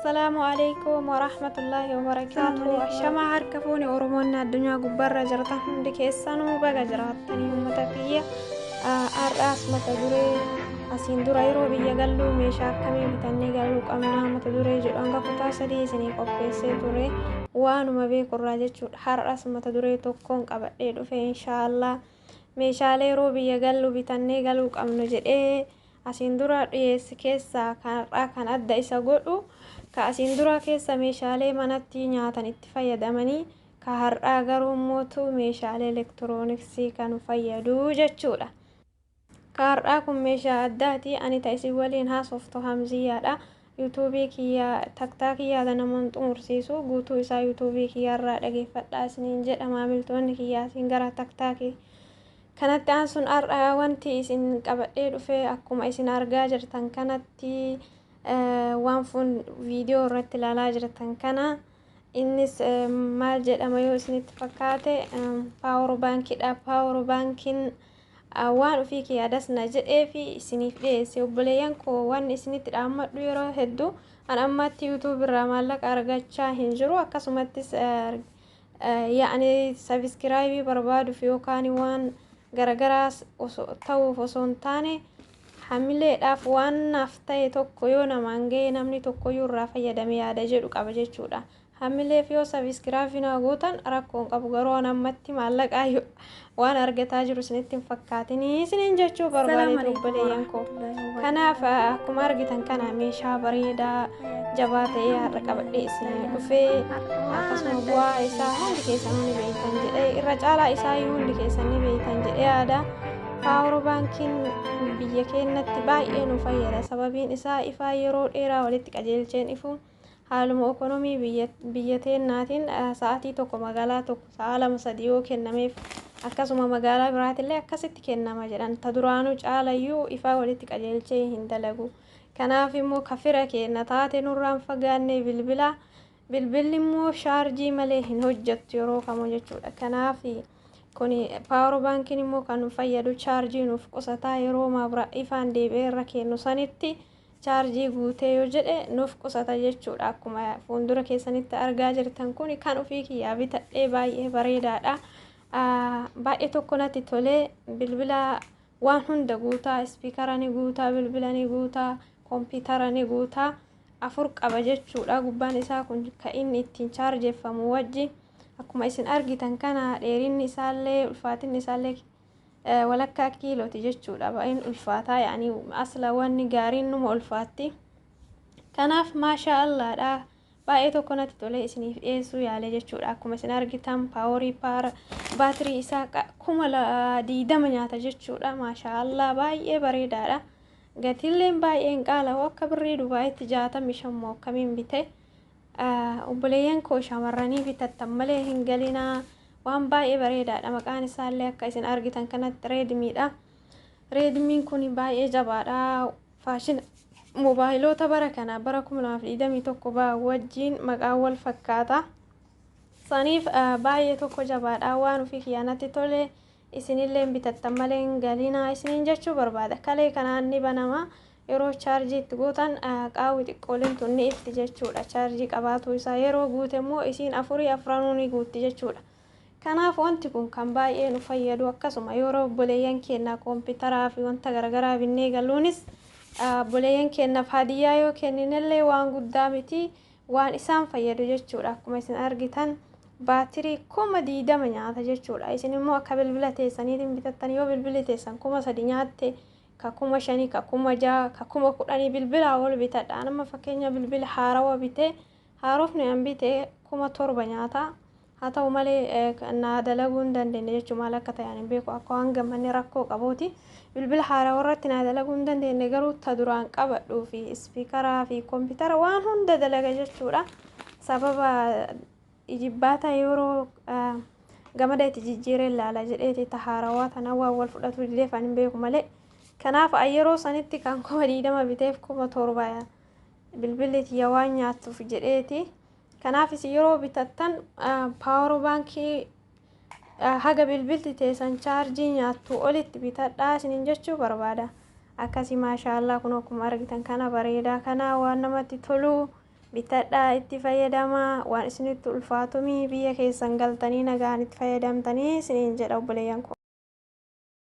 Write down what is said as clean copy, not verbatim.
Assalaamu alaikum warahmatullaahi wabarakaatuh. Ashamaa harka fuune Oromoonni addunyaa gubbaarra jirtan hundi keessanuu baga jiraattanii uummata kiyya. Har'aas mata duree asiin dura yeroo biyya galluu meeshaa akkamii bitannee galuu qabnaa mata duree jedhu hanga kutaa sadii isinii qopheessee ture waanuma beekurraa jechuudha. Har'as mata duree tokkoon qabadhee dhufe inshaallah. Meeshaalee yeroo biyya gallu bitannee galuu qabnu jedhee asiin dura dhiyeesse keessaa kan har'aa kan adda isa godhu ka asiin duraa keessa meeshaalee manatti nyaatan itti fayyadamanii ka har'aa garuu mootu meeshaalee elektirooniksii kan fayyadu jechuudha. Ka har'aa kun meeshaa addaati. Ani ta isin waliin haasoftu Hamziyyaadha. Yuutuubii kiyya taktaa kiyyaata naman xumursiisu guutuu isaa yuutuubii kiyyaarraa dhageeffadhaa isiniin jedha maamiltoonni kiyya asiin gara taktaakii kanatti aansuun har'a wanti isin qabadhee dhufe akkuma isin argaa jirtan kanatti waan fuun viidiyoo irratti ilaalaa jirtan kana innis maal jedhama yoo isinitti fakkaate paawar baankiidha. Paawar baankiin waan ofii kiyyaa das na jedhee fi isiniif dhiyeesse. Obboleeyyan koo, waan isinitti dhaammadhu yeroo hedduu an ammaatti YouTube irraa maallaqa argachaa hin jiru. Akkasumattis yaa'ni sabiskiraayibii barbaaduuf yookaan waan garagaraa osoo ta'uuf osoo hin taane hamileedhaaf waan naaf ta'e tokko yoo namaan ga'e namni tokkoyyuu irraa fayyadame yaada jedhu qaba jechuudha. Hamileef yoo sabiskiraabii naa gootan rakkoo hin qabu, garuu an ammatti maallaqaa waan argataa jiru isinitti hin fakkaatinii isiniin jechuu barbaadeetu obboleeyyan koo. Kanaaf akkuma argitan kana meeshaa bareedaa jabaa ta'ee har'a qabadhee isinii dhufee, akkasuma bu'aa isaa hundi keessanuu ni beektan jedhee, irra caalaa isaa hundi keessan ni beektan jedhee yaada. Paawar baankiin biyya keenyatti baay'ee nu fayyada. Sababiin isaa ifaa yeroo dheeraa walitti qajeelcheen ifu haaluma ekonomii biyya teennaatiin sa'aatii tokko magaalaa tokko sa'a lama sadi yoo kennameef, akkasuma magaalaa biraatillee akkasitti kennama jedhan, ta duraanuu caalayyuu ifaa walitti qajeelchee hin dalagu. Kanaaf immoo ka fira keenna taate nurraan fagaannee bilbila bilbilli immoo shaarjii malee hin hojjettu yeroo kamuu jechuudha. Kanaaf kuni paawar baankiin immoo kan nu fayyadu chaarjii nuuf qusataa, yeroo maabra ifaan deebi'ee irra kennu sanitti chaarjii guutee yoo jedhe nuuf qusata jechuudha. Akkuma fuuldura keessanitti argaa jirtan kun kan ofii kiyyaa bitadhee baay'ee bareedaadha. Baay'ee tokko natti tolee, bilbila waan hunda guutaa, ispiikara ni guutaa, bilbila ni guutaa, kompiitara ni guutaa, afur qaba jechuudha. Gubbaan isaa kun kan inni ittiin chaarjeffamu wajji akkuma isin argitan kana dheerinni isaallee ulfaatinni isaallee walakkaa kiilooti jechuudha. Baay'een ulfaataa, yaani asla wanni gaariin numa ulfaatti. Kanaaf maashaa Allaadha. Baay'ee tokko natti tolee isiniif dhiyeessuu yaale jechuudha. Akkuma isin argitan paaworii paara baatirii isaa 20,000 nyaata jechuudha. Maashaa Allah, baay'ee bareedaadha. Gatiilleen baay'een qaala'u, akka birrii Dubaayitti 65 moo akkamiin bite. Obboleeyyan koo shamarranii bitattan malee hin galinaa. Waan baay'ee bareedaadha. Maqaan isaallee akka isin argitan kanatti Reedmiidha. Reedmiin kun baay'ee jabaadha. Faashina moobaayilota bara kana bara 2021 ba'an wajjin maqaan wal fakkaata. Saniif baay'ee tokko jabaadha. Waan ofii kiyyaanatti tole isinillee bitattan malee hin galinaa isiniin jechuu barbaada. Kalee kanaan ni banama. Yeroo chaarjii itti gootan qaawwi xiqqooleen tun ni ifti jechuudha. Chaarjii qabaatu isaa yeroo guute immoo isiin afurii afranuu ni guutti jechuudha. Kanaaf wanti kun kan baay'ee nu fayyadu, akkasuma yeroo obboleeyyan keenya kompiitaraa fi wanta garaagaraa binnee galuunis obboleeyyan keenyaaf hadiyyaa yoo kenninellee waan guddaa miti, waan isaan fayyadu jechuudha. Akkuma isin argitan baatirii 20,000 nyaata jechuudha. Isin immoo akka bilbila teessaniitiin bitattan, yoo bilbilli teessan 3,000 nyaatte, ka 5,000, ka 6,000, ka 10,000 bilbilaa ol bitadha. Amma fakkeenya bilbila haarawa bitee, haarofni an bite 7,000 nyaata. Haa ta'u malee naa dalaguu hin dandeenye jechuun maal akka ta'e ani hin beeku, akka waan gammanni rakkoo qabuuti. Bilbila haarawaa irratti naa dalaguu hin dandeenye, garuu ta duraan qabadhuu fi ispiikaraa fi kompiitara waan hunda dalaga jechuudha. Sababa ijibbaata yeroo gamada itti jijjiiree ilaala jedheeti ta haarawaa tana waan wal fudhatu dideef ani hin beeku malee. Kanaaf yeroo sanitti kan 20,000 biteef 7,000 bilbilli tiyya waan nyaattuuf jedheeti. Kanaaf isin yeroo bitattan paawar baankii haga bilbilti teessan chaarjii nyaattu olitti bitadhaa isiniin jechuu barbaada. Akkasii maashaa Allah, kun akkuma argitan kana bareedaa kana waan namatti tolu. Bitadhaa itti fayyadamaa waan isinitti ulfaatumii biyya keessan galtanii nagaan itti fayyadamtanii isiniin jedha obboleeyyan koo.